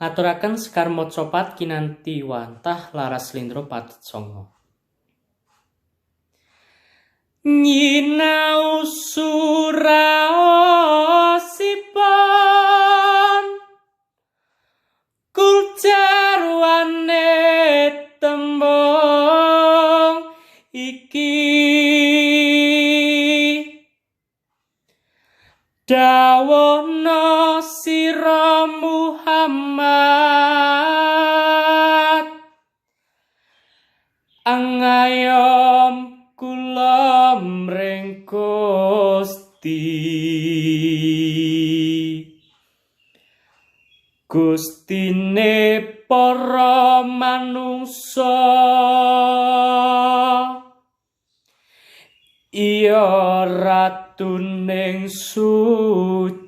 Ngaturaken sekar macapat kinanthi wantah laras slendra pathet sanga. Nyinau suraosipun kul jarwane tembung iki, dawono sira Muhammad angayom kula mring Gusti. Gustine para manungsa, iya ratuning sucanmi.